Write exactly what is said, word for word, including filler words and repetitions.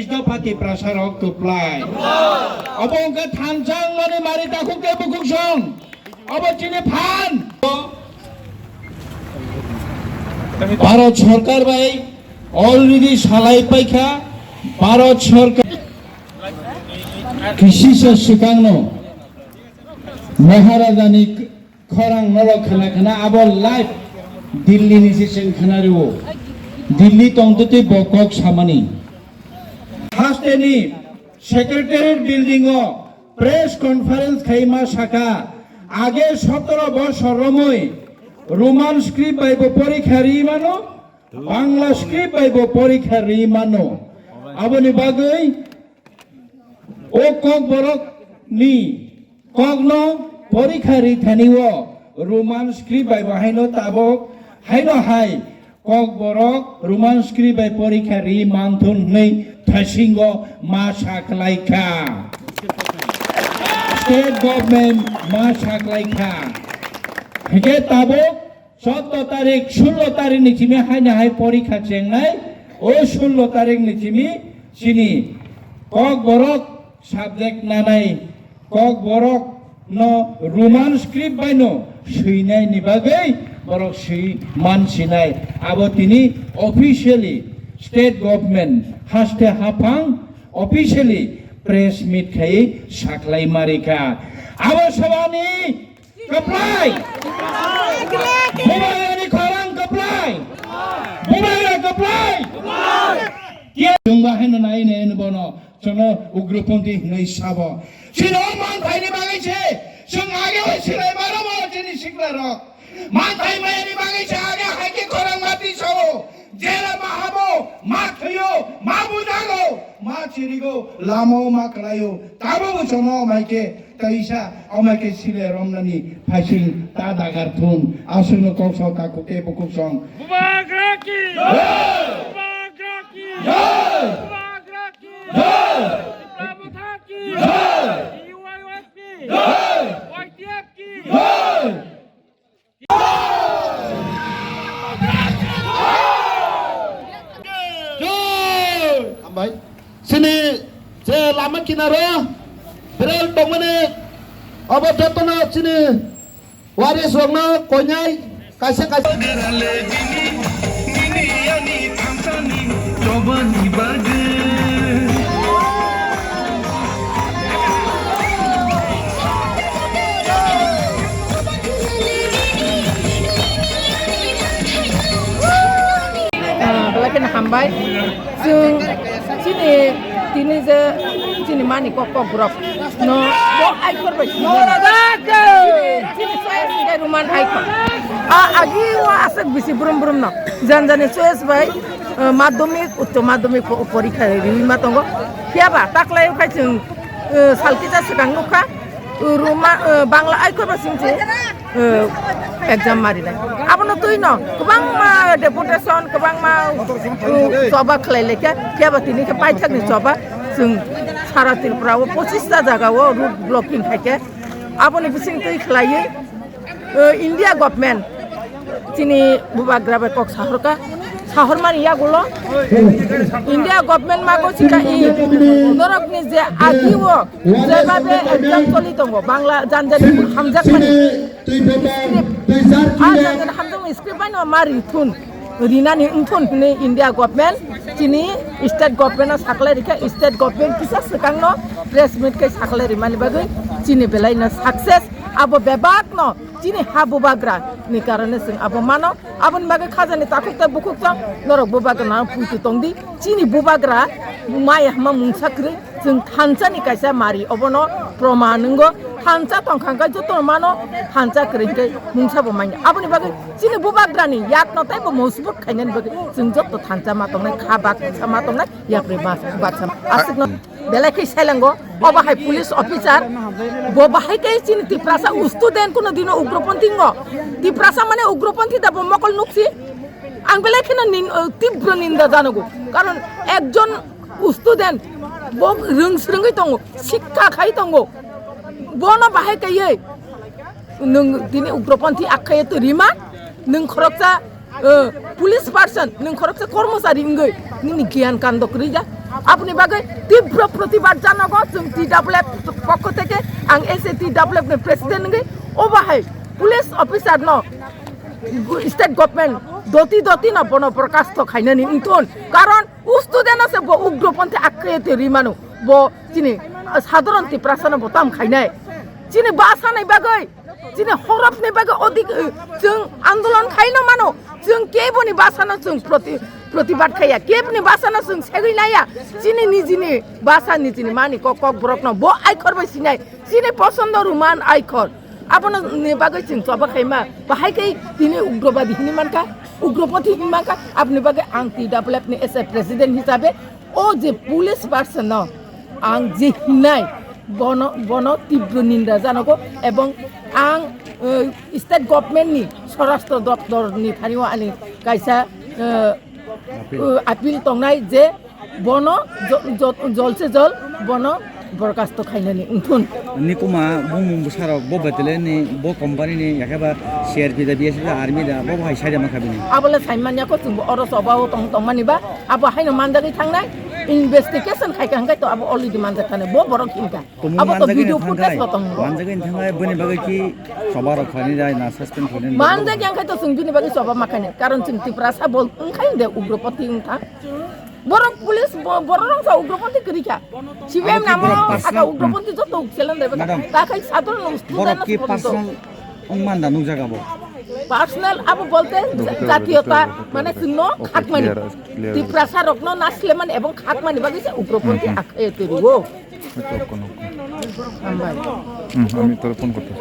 Dopha Tiprasa rok kwplai. Obo wngkha thansa wngmani mari takhuk tei bukhuk song. Obo chini phan. Bharat Sarkar bai already salai paikha. Bharat Sarkar kisisa swkangno Maharajani khorang norok khna khna abo live Delhi ni se chwng khna rwo. Delhi tongtwtwi bo kok samani. Hasteni Secretariat building o press conference khaima saka, age sotoro bosor romwi Roman script bai bo porikha ri mano, Bangla script bai bo porikha ri mano. Aboni bagwi o Kokborok ni kokno porikha ri thani o Roman script bai bo haino tabok haino hai Kokborok Roman script bai porikha ri manthun hwnwi thasingo ma saklaikha. State government ma saklaikha. Hingke tabok choudo tarik, sullo tarik ni simi haino hai porikha chengnai. O sullo tarik ni simi chini Kokborok subject nanai Kokborok no Roman script bai no swinai ni bagwi borok swi man sinai. Abo tini officially state government haste haphang officially press meet khai saklai marika. Abo sabani kwplai. Bubagrani khorang kwplai. Bubagra kwplai. Chwng bahai no nai nai no bono. Chwngno ugroponthi hwnwi sabo. Chini o manthaini bagwi se chwng age bai swlai mano bo chini siklarok. Manthai mayani bagwi se age hai khe khorang ma tisao. Jera ma habo, ma thwiyo, ma bujago, ma chirigo, lama o ma kwlaio. Tabo bo chwngno o mai khe kaisa o mai khe sile romnani phaising ta dagar thun. Aswkno kok sok kakhuk tei bukhuk song. Bubagra ki! Jai! Bubagra ki! Jai! Bubagra ki! Jai! Tipra Motha ki! Jai! B Y Y P! Jai! Y T F ki! Jai! Hambai. Chini je lama kinaro berel tongmani abo jotono chini waris rokno koinai kaisa kaisa. Ah, belai kheno hambai. Chwng chini tini je chini mani kok kok borok no bo aikhor bai chini. Chini choice hinkhe Roman aikhor. A agi o aswk bisi brum brum no. Jan jani choice bai, eh, madhyamik, uccho madhyamik po-, porikha riwi ma tongo. Phiya ba taklai o khai chwng, eh, sal kisa swkang nukha. Ruma, eh, Bangla aikhor ba sing se, eh, exam marinai. Abono twi no kwbangma deputation, kwbangma, eh, choba khlai laikha, phiya ba tini khe paithakni choba chwng sara Tripura o pochista jaga o road blocking khai khe. Aboni bising twi khlaiwi, eh, India government chini bubagra bai kok sahorka, sahormani yagulo India government mago sika i norokni je agi o jebabe exam choli tongo, Bangla janjani hamjakmani script, a janjani hamjakmani script bai no ma rithun, rinani wngthun hwnwi India government chini state government no saklai rikha, state government kisa swkang no press meet khe saklai rimani bagwi chini belai no success abo bebak no. Chini ha bubagra ni karone chwng abo mano. Aboni bagwi khajani takhuk tei bukhuk chwng norok bubagra no puitu tongdi. Chini bubagra maya hama mungsa kwrwi chwng thansa ni kaisa mari obono proman wngo. Thansa tongkha hwnkhe joto mano thansa kwrwi hwnkhe mungsa bo manya. Aboni bagwi chini bubagra ni yak no tei bo mojbut khainani bagwi chwng joto thansa ma tongnai, kha baksa ma tongnai, yapri bas-, baksa ma. Aswkno. Belai khe selengo, obo hai police officer, bo bahai khe chini Tiprasa student kuno dino ugroponthi ngo. Tiprasa mane ugroponthi da bo mokol nuksi. Ang belai kheno nin-, uh, tibro ninda janogo. Karon ekjon student, bo rwng swrwngwi tongo, sikha khai tongo. Bono bahai kaiye, nwng dini ugroponthi akhaiye to rima, nwng khoroksa eh, police person, nwng khoroksa kormochari wngwi nini giyan kando kwrwi ya. Aboni bagwi tibro protibad janogo chwng T W F pokho theke, ang S A T W F ni president wngwi obo hai police officer no state government doti doti no bono borkasto khainani wngthun, karon u student no se bo ugroponthi akhre te rimanu, bo chini, ah, sadharon Tiprasa no bo tam khainai, chini basa nai bagwi, chini horop ni bagwi odik, eh, chwng andolon khaino mano, chwng keboni basa no chwng proti-, protibad khaiya, keboni basa no chwng segwi laiya, chini nijini basa nijini mani kok kok borok no bo aikhor bai sinai, chini posondo Roman aikhor. Abono ni bagwi chwng choba khaima, bahai khe tini ugrobadi hinwi mankha, ugropothi hinwi mankha, aboni bagwi ang T W F ni S A president hisabe o je police person no ang je hinai bono, bono tibro ninda janogo, ebong ang, eh, state government ni swarashtra doptor ni thani o ani kaisa, eh, Appeal. Eh, appeal tongnai je bono jo-, jo-, jol se jol bono borkasto khainani wngthun. Nikuma bumung bwsarok bo betele ni bo company ni yakhe ba C R P da, B S F da, army da, bo bo hai sai da mankha bini. Abo le sai manya ko chwng bo oro choba o tong tong mani ba abo haino manjagwi thangnai, investigation khai kha hwnkhe to abo already manjak thani bo borok hinkha. Tumung abo to manjagwi video thangkhai, footage bo tongo. Manjagwi thangkhai bini bagwi ki choba rok khlainai da na suspend khlainai da. Manjak yang khai to chwng bini bagwi choba ma khainai. Karon chwng Tiprasa bol wngkhai de ugropothi wngkha. Borok police bo-, borok rok sa ugropothi kwrwi kha. C P M abo namo borok saka personal, ugropothi joto ukselan de. Madam, ta khai sadharon student borok ki no personal wngman da nukjaga bo. Personal abo bolte jatiyota mane chwngno khakmani. Tiprasa rokno naslemani ebong khakmani bagwi se ugropothi akhai twirio. Hambai. Hmm, ami tore phone korte.